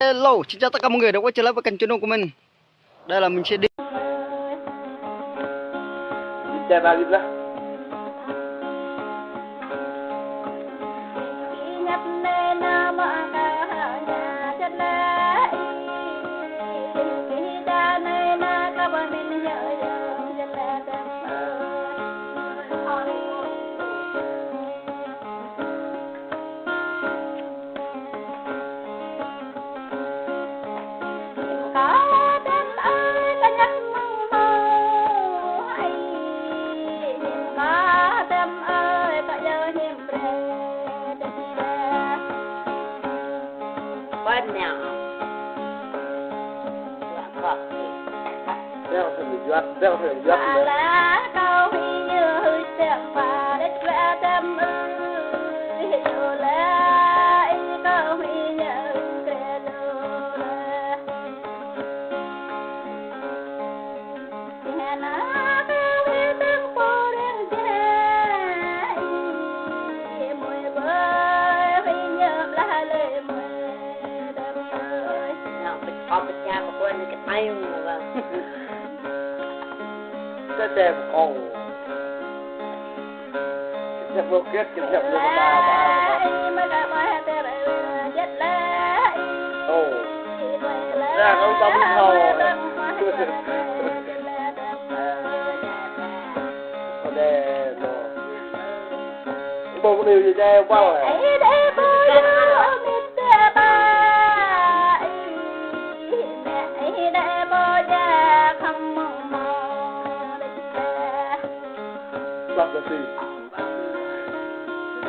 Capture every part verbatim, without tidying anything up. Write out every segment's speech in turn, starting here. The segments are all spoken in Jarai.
Hello, xin chào tất cả mọi người đã quay trở lại với kênh channel của mình. Đây là mình sẽ đi. Đi chơi ba đi lah. Bèo thơm juăt, bèo thơm juăt. Tê tê ôh. Kơjăp lŏk gĕt, kơjăp lŏk ba, ba, ba. Ôh. Ra kâo tơm thâo. Ôh, đe, no. Ƀơ̆ng kơ anai yơh, đe, wăl. Lăp lăp đi.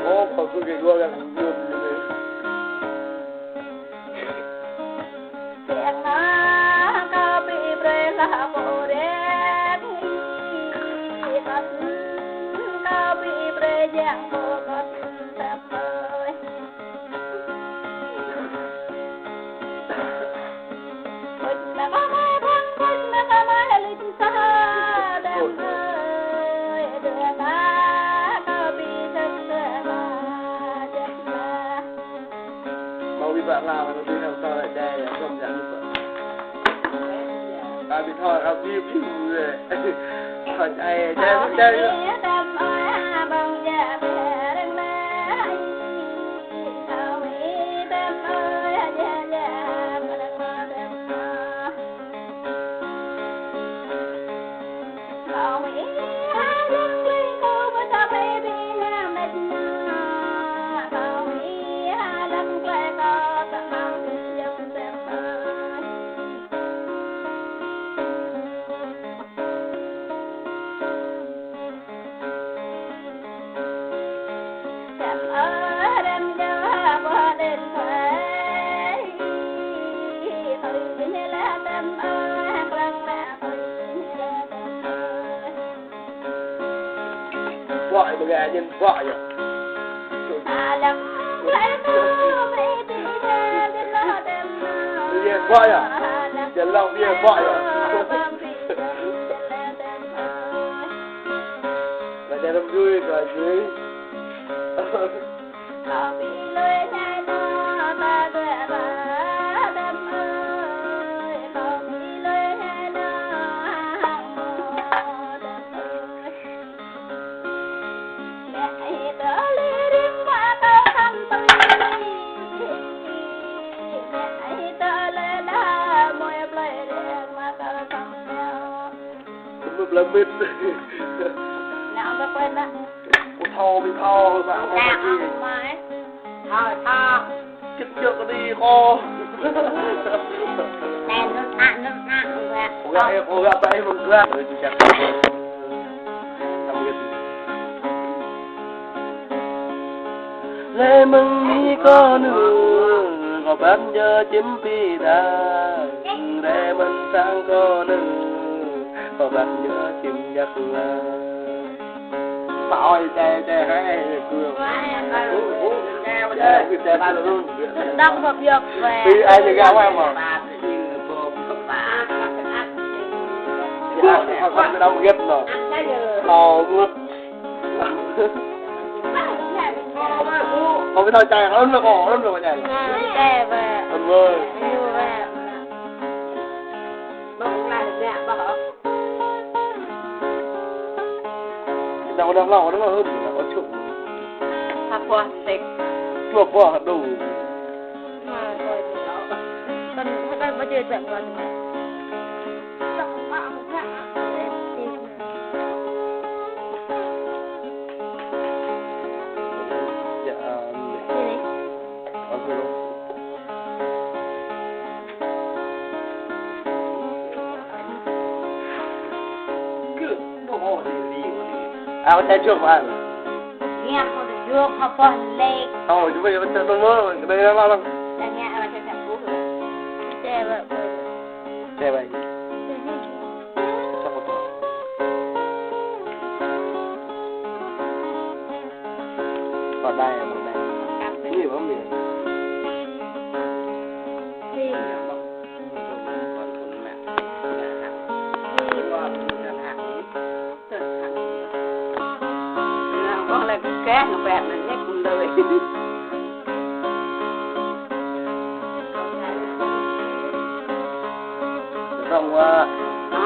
Ôh, kâo kơ gĕt wăl yang ñŭm ñu anai. Mâo ƀing ƀă ngă, ƀing hăng tơlơi đe, yă, ƀơ̆ng yă, ƀing ƀă. Kâo ƀu thâo, kâo ƀu ƀu lĕ. Thâo ai, đe, đe. Bă, ƀing gơñu bă yơh. Ƀing gơñu bă yơh. Jơlan ƀing gơñu bă yơh. Bă jơlan dui, bă dui. Ƀu ƀlơi mĭt. Nă, ƀă quên nă. Ƀu thâo, ƀu thâo, ƀă. Nă, ƀă quên. Thâo, thâo. Kĭt kiăo kơ đi kâo. Nă, nŭn a, nŭn a, ƀă. Ƀă, ƀă, ƀă, ƀă, ƀă. Lĕ mơ̆ng anai kâo nao, kâo ƀă jơ̆ čim pĭ đa. Lĕ mơ̆ng sang kâo nao, kâo ƀă jơ̆ čim jak la. Pă ơi, tê, tê, hai, kơ. Đăng bập yơk. Pĭ ai tê gao mă. Yă, hơ̆k đăng gĕt nă. Kâo mŭt. Kâo ƀu thâo čai, kâo lŏm lŏm, kâo lŏm lŏm čai. Ơ, čai ƀă. Ơ, mơ̆. Nă hlâo, nă hưm, nă kâo čŭk. Hă, pơhiăp sek. Čuă pơhiăp đôč. Nă, kâo čŭk. Kâo, kâo ƀu čuă čuă kâo. Yă, anai. Sini. Ao ta jok an. Ngă kâo ta jok hă pơhiăp lek. Ơ, čuă ƀu čuă tơmơ, kơ anai lăng lăng. Ngă kâo ta jok. Čuă ƀu. Čuă ƀu. Pơđai, pơđai. Ini, Bang, ya. Bang, lagi keh, ngebet, nanya, kundoi. Rong wa. Ơ,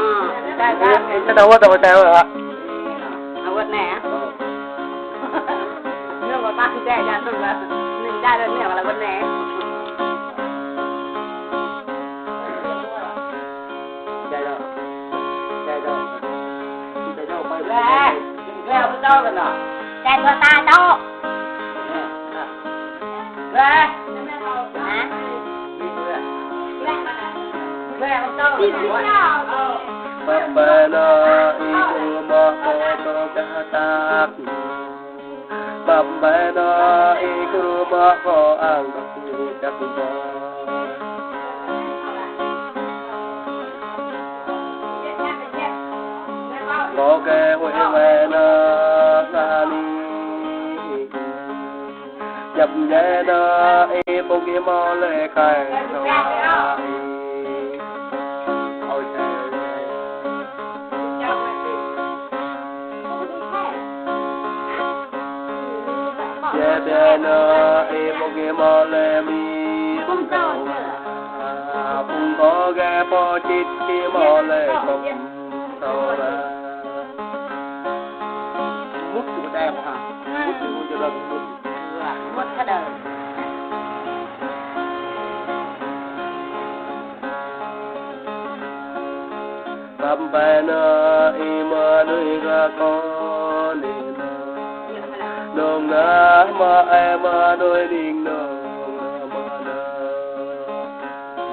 ta, ta. Ih, ih, ta wơ̆t, ta wơ̆t, ta wơ̆t, hă? Ơ, wơ̆t anai, hă? Ơ. Nung wa păng ta, ya, nung wa. Nung ta, nung wa, wơ̆t anai. Chạy đâu? Chạy đâu? Chạy đâu? Quay về. Về, về, về đâu rồi nè? Chạy qua ta đâu? Về. Hả? Pơpă nă ih kơ mă kâo tơgah tap. Pơpă nă ih kơ mă kâo ang kơ kâo. Kâo kơ huĭ wai nă sa ni. Djăp djai nă ih ƀu gih mâo lĕ khai nao wa ih. Ôi, djăp djai nă ih ƀu gih mâo lĕ mi. Phung kâo gơ̆ pô čit gih mâo lĕ kâo. Tao là mŭt kơ pơdai mơ̆ hă? Mŭt kơ mŭt kơ mŭt. Mŭt kơ đơ. Pơpă nă ih mơnuih gah kâo nê nă. Nong nah mă ai mơnuih ning nong nah mă nă.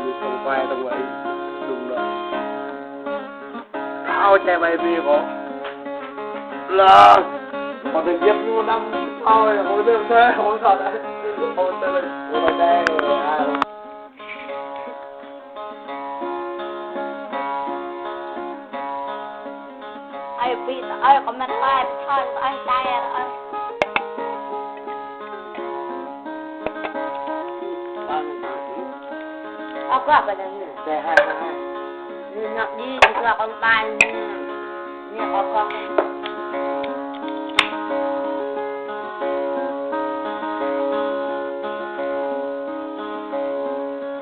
Ñu tong pai tong wai. Đung nă. Ao čai bai bi kâo. Lah. Kâo tơlơi djăp ñu năm ao, kâo tơlơi tơlơi, kâo tơlơi tơlơi, kâo tơlơi tơlơi. Ai bi, ai kâo mĕt bai, thâo, ai tai, ai. Ơ, kâo ƀu đăng nă. Hai, hai, hai. Nă, nă, đi, đi, kâo ƀu ƀai nă. Nă, kâo, kâo.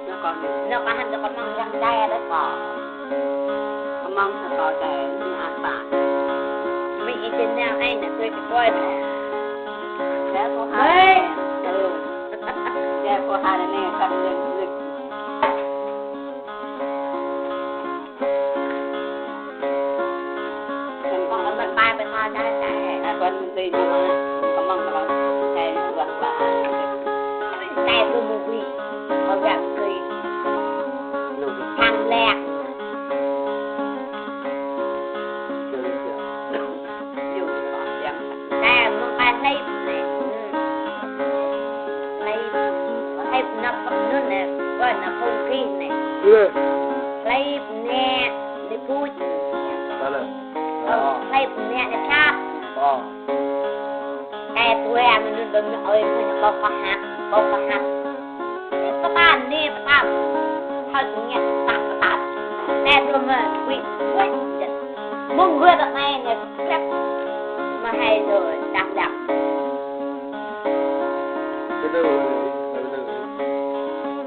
Nă, kâo, nă, kâo hăn kơ kâo mơ̆ng yang dai đôč kâo. Kâo mơ̆ng sa kâo dai, nă, ăt ƀă. Mĭ ih jing nao ai nă, tui kơ kâo nă. Dai kâo hă. Ơi. Ơ. Dai kâo hă anai kăn lĕ lĕ. Kăn kâo lăm mĕt bai pơ tha dai dai. Kăn tui ñu mă. Kâo mơ̆ng kâo dai wah wah. Dai kâo mơ̆ng ƀui. Kâo dai ƀui. Thăng lĕ. Yua, yua, yua. Tơdah mơ̆ng ƀai hlei anai. Hlei, hlei năp anŭn anai, kơ năp phung kih anai. Hlei anai, anai pŭč. Ơ, hlei anai, anai sat. Ơ. Tơdah tui anŭn anŭn ƀing ơi, ƀing ƀu pơhăp, ƀu pơhăp. Pơtă anai, pơtă. Hơi ngă pơtă, pơtă. Tơdah tui mă, wĭ, wĭ. Mơ̆ng wĭ tơ anai, anai, klep. Mă hai đôi, đăp đăp. Betul, betul.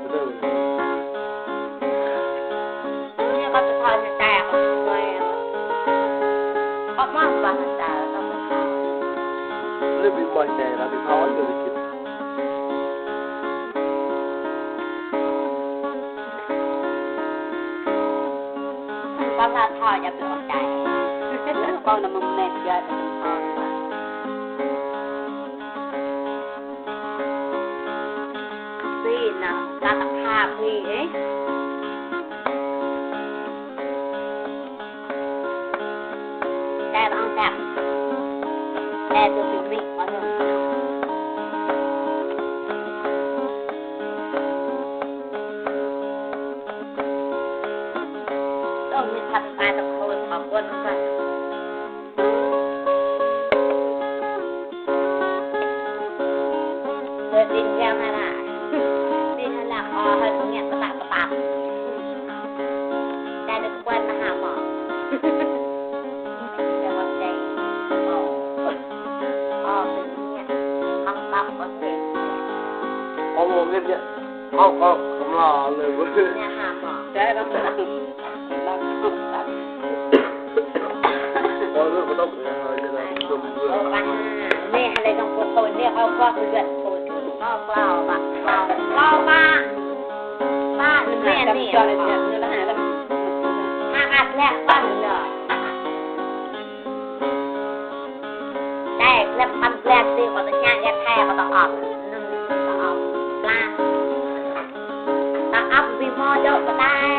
Betul. Anai kâo pơthâo ñu tai, kâo pơthâo. Kâo mơ̆ng ƀah ñu tai, kâo pơthâo. Hla thâo djăp lŏm čai. Kâo nao mơ̆ng mĕt djăp lŏm čai. Ƀing nao, la tơpha ƀing ih. Čai ƀơ̆ng tăp. Čai tui ƀing mĭ, ƀơ̆ng. Tơl mĭ thăp ƀai tơkhul, ƀơ̆ng ƀuôn ƀơ̆ng. Tơ ding yang hara. Ding hara, ơ, hơi ngek tơpă tơpă. Čai tơ kơkuan mơha mơ̆. Tơ wăt čai. Ơ. Ơ, ngek. Hăng tăp wăt čai. Ơ, mơ̆ ngek ya. Ơ, ơ, kơmla lơi. Ngek ha mơ̆. Čai tơ Đai, lĕ păn glăk tui kâo tơña, ĕp hai kâo tơ ŏp. Nưng tơ ŏp. Pla. Tơ ŏp ƀing mơ̆ dŏ pơdai.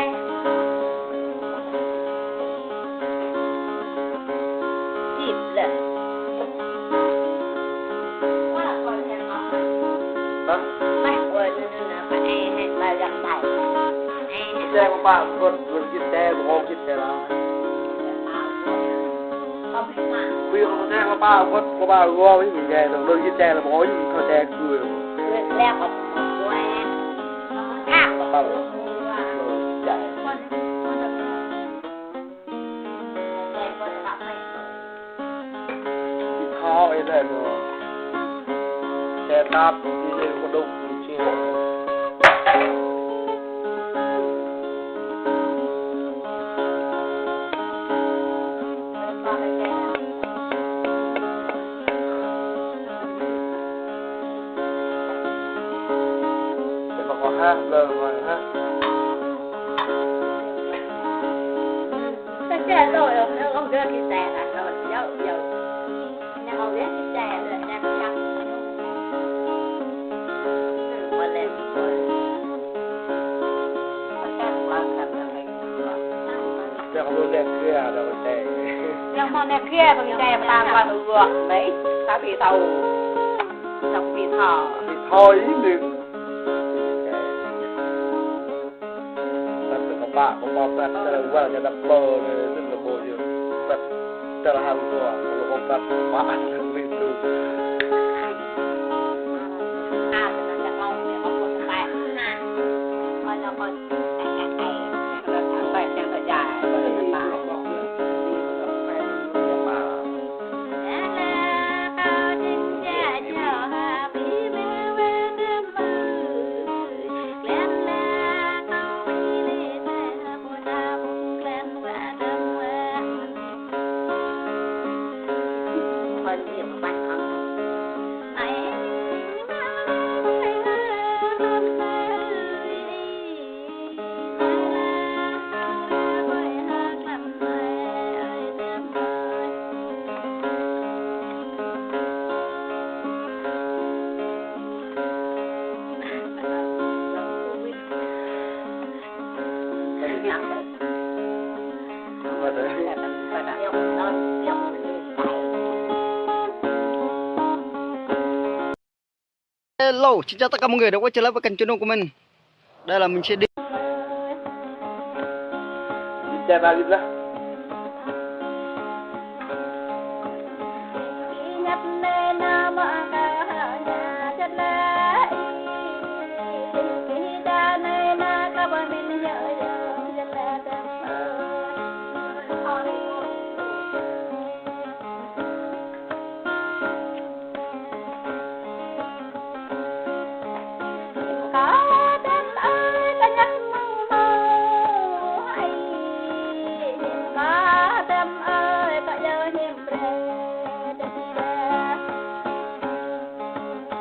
Čip lĕ. Hah? Mah, ôi, nưng, nưng, nưng, pă ai, hai, ba, lăk, tai. Ai, hai. Xe pă pă, gơ̆t, gơ̆t, gơ̆t, xe, gơ̆t, gơ̆t, xe la. Ƀing kâo tơña kơ pă wơ̆t, kơ pă gơ̆ wơ̆t, ƀing gơ̆ dŏ, dŏ git čai lăm ƀơ̆ng, ƀing kâo čai kơ. Pă wơ̆t. Čai. Ƀing kâo ih lĕ nô. Čai tap, ih lĕ kơ dŏ, ih čai. Yang mơ̆ nĕ kiă ƀing čai pơtang kơ ruă mơ̆n, ta ƀu thâo. Ta ƀu thâo. Ƀu thâo ih nĕ. Ƀing kơ pă, kơ pă ƀing tơlơi wăl kơ dăp pơ nĕ, sĭt lĕ ƀu yơh. Ƀing tơlơi hăng kơ, kơ pă, kơ pă ƀing tui. Hello, xin chào tất cả mọi người đã quay trở lại với kênh channel của mình. Đây là mình sẽ đi.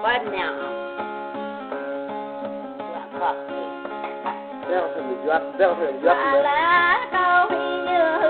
Bơ̆n nao. Dŏ khŏm juăt, dŏ khŏm juăt. Ala kâo hĭ yơh